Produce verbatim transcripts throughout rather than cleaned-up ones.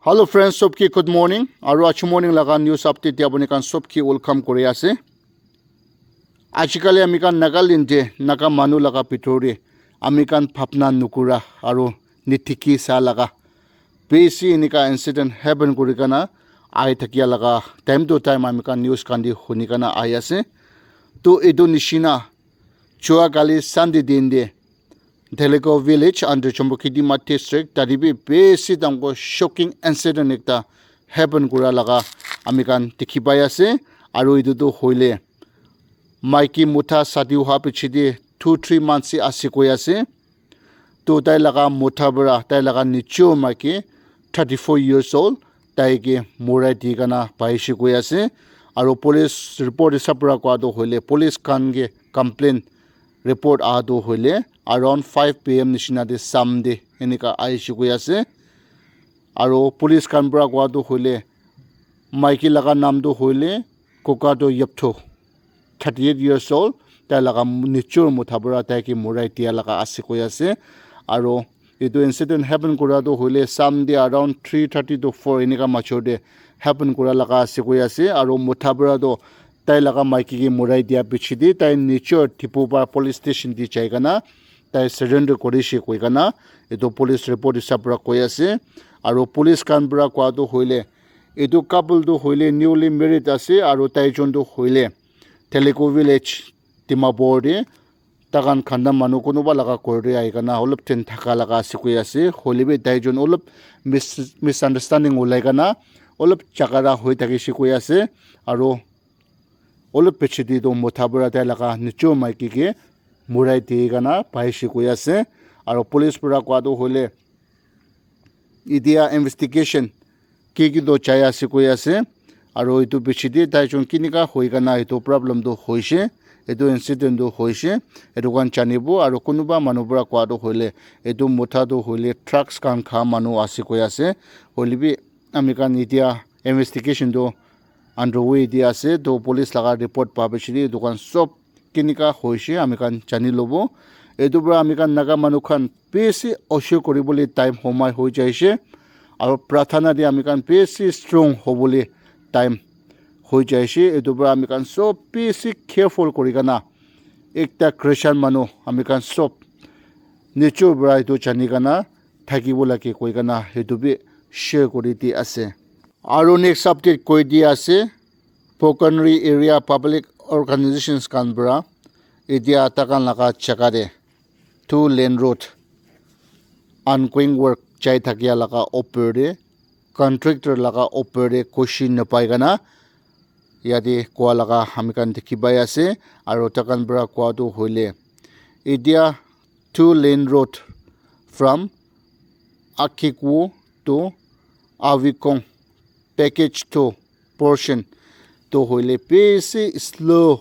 Hello friends, sob ki good morning. Aru achu morning laga news update te apuni khan sob ki welcome kuri ase. Ajikali ami khan Nagaland te Naga manu laga bhitor te ami khan bhabna nukura aru nitiki sa laga besi enika incident happen kuri kana ahi thakia laga time to time ami khan news khan te huni kana ahi ase. To etu nishina jua kali Sunday din te Teleko village under Chombokhidima district, tadi bi besi dangor shocking incident ekta happen kura laga ami khan dikhi pai ase. Aru etu tu hoile maiki mota sadi howa piche te two three months se ase koi ase. To tai laga mota para tai laga nichor maiki thirty four years old tai ke morai di kana paise koi ase. Aru police report hisab para koa tu hoile police khan ke complain report aha tu hoile around five p m nishina te sam te enika aise koi ase. Aru police khan para koa tu hoile maiki laga nam tu hoile Kokato Yeptho, thirty eight years old, tai laga nichor mota para tai ke morai dia laga ase koi ase. Aru etu incident happen kura tu hoile Sunday around three thirty to four enika major te happen kura laga ase koi ase. Aru mota para tu tai laga maiki ke morai dia piche te tai nichor Diphupar police station te jai kana tai surrender kuri she koi kana etu police report hisab para koi ase. Aru police khan para koa tu hoile etu couple tu hoile newly married ase aru tai jon tu hoile Teleko village Dimapur te takhan khanda manu kunuba laga ghor te ahi kana olop din thaka laga ase koi ase. Hoile bi tai jon olop mis-, misunderstanding ulai kana olop jhagara hoi thakise koi ase. Aru olop piche te tu mota para tai laga nichor maiki ke morai di kana paise koi ase. Aru police para koa tu hoile etia investigation ki ki to jai ase koi ase. Aru etu piche te tai jon kinika hoi kana etu problem tu hoise, etu incident tu hoise, etu khan janibo. Aru kunuba manu para koa tu hoile etu mota tu hoile drugs khan kha manu ase koi ase. Hoile bi ami khan etia investigation tu underway te ase. To police laga report pa piche te etu khan sob kinika hoise ami khan jani lobo. Etu para ami khan Naga manu khan besi osho kuri bole time homai hoi jaise. Aru prarthana te ami khan besi strong hobole time hoi jaise. Etu para ami khan sob besi careful kuri kana ekta Christian manu ami khan sob nichor para etu jani kana thakibo lage koi kana etu bi share kuri di ase. Aru next update koi di ase, Bokanri area public organizations khan para etia takhan laga jaga te two lane road ongoing work jai thakia laga opor te contractor laga opor te khushi napai kana yate koa laga ami khan dikhi pai ase. Aru takhan para koa tu hoile etia two lane road from Akikwo to Awikong package two portion tu hoile besi slow,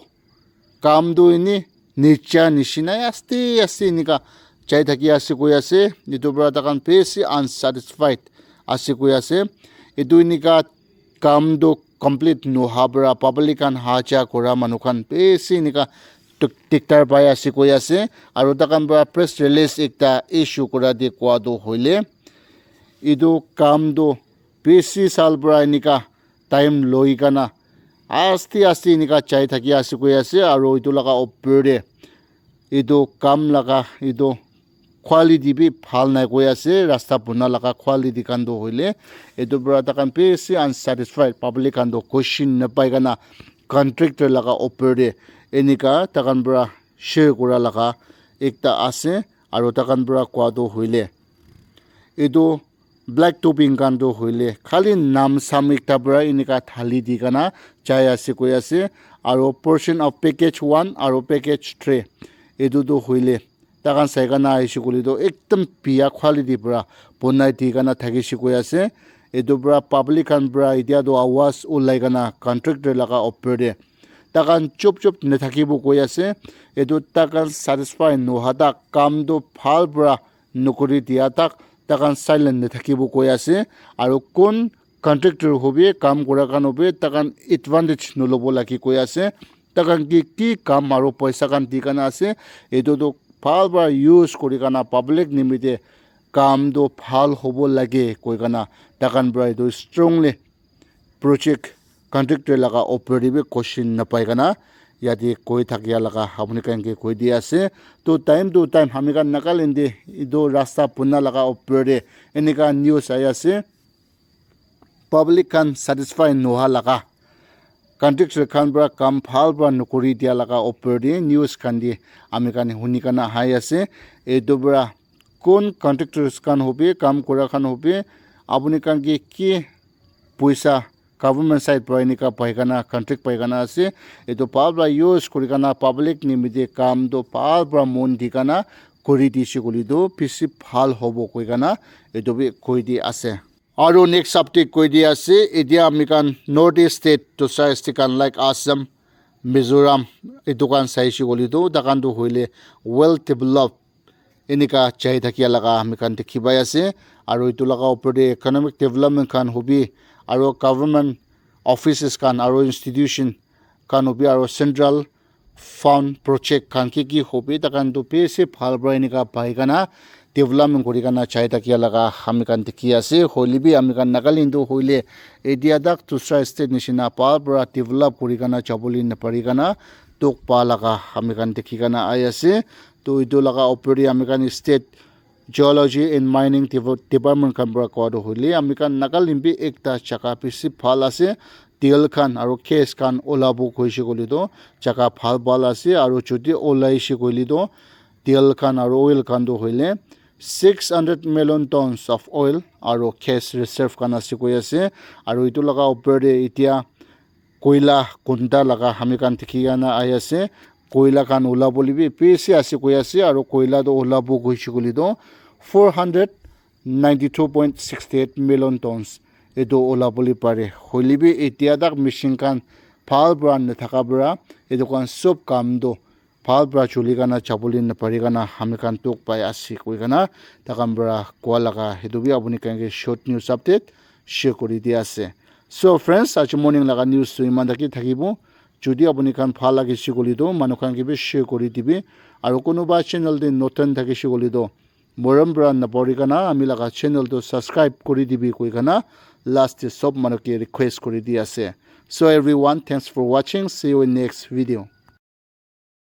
kam tu eni nicha nishina aste aste enika jai thaki ase koi ase. Etu para takhan besi unsatisfied ase koi ase. Etu enika kam tu complete noha para public khan ha ja kura manu khan besi enika tuk-, diktar pai ase koi ase. Aru takhan para press release ekta issue kura te koa tu hoile etu kam tu besi saal para enika time loi kana aste aste enika jai thaki ase koi ase. Aru etu laga opor te etu kam laga etu quality bi bhal nai koi ase. Rasta buna laga quality khan tu hoile etu para takhan besi unsatisfied, public khan tu khushi napai kana contractor laga opor te enika takhan para share kura laga ekta ase. Aru takhan para koa tu hoile etu black topping khan tu hoile khali nam sam ekta para enika thali di kana jai ase koi ase. Aru portion of package one aru package three etu tu hoile takhan sai kana aise koile tu ekdam biya quality para bonai di kana thakise koi ase. Etu para public khan para etia tu awaz ulai kana contractor laga opor te takhan chup chup nathakibo koi ase. Etu takhan satisfy noha tak kam tu bhal para nokori dia tak takhan silent nathakibo koi ase. Aru kun contractor hobi kam kura khan hobi takhan advantage nolobo lage koi ase. Takhan ki ki kam aru poisa khan di kana ase etu tu bhal para use kuri kana public nimite kam tu bhal hobo lage koi kana takhan para etu strongly project contractor laga opor te bi question napai kana yate koi thakia laga apuni khan ke koi di ase. To time to time ami khan Nagaland te etu rasta buna laga opor te enika news ahi ase. Public khan satisfy noha laga contractor khan para kam bhal para nokori dia laga opor te news khan te ami khan huni kana ahi ase. Etu para kun contractors khan hobi, kam kura khan hobi, apuni khan ke ki poisa government side para enika pai kana contract pai kana ase, etu bhal para use kuri kana public nimite kam tu bhal para mon di kana kuri dise koile tu bishi bhal hobo koi kana etu bi koi di ase. Aru next update koi di ase, etia ami khan North East state dusra state khan like Assam, Mizoram, etu khan saise koile tu takhan tu hoile well developed enika jai thakia laga ami khan dikhi pai ase. Aru etu laga opor te economic development khan hobi, aru government offices khan aru institution khan hobi, aru central fund project khan ki ki hobi, takhan tu bishi bhal para enika pai kana development kuri kana jai thakia laga ami khan dikhi ase. Hoile bi ami khan Nagaland tu hoile etia tak dusra state nishina bhal para develop kuri kana jabole napari kana dukh pa laga ami khan dikhi kana ahi ase. To etu laga opor te ami khan state Geology and Mining Devo- Department khan para koa tu hoile ami khan Nagaland bi ekta jaga bishi bhal ase. Tel khan aru gas khan olabo koise koile tu jaga bhal bhal ase, aru jodi olaise koile tu tel khan aru oil khan tu hoile six hundred million tons of oil aru gas reserve khan ase koi ase. Aru etu laga opor te etia koila kunda laga ami khan dikhi kena ahi ase. Koila khan ulabole bi bishi ase koi ase, aru koila toh ulabo koise koile toh four hundred ninety two point sixty eight million tons etu ulabole pare. Hoile bi etia tak machine khan bhal para nathaka para etu khan sob kam toh bhal para chuli kena jabole napari kena ami khan dukh pai ase koi kena takhan para koa laga etu bi apuni khan ke short news update share kuri di ase. So friends, aji morning laga news tu iman taki thakibo. Jodi apuni khan bhal lagise koile toh manu khan ke bi share kuri dibi, aru kunuba channel te notun thakise koile toh morom para napari kena ami laga channel tu subscribe kuri dibi koi kena last te sob manu ke request kuri di ase. So everyone, thanks for watching. See you in next video.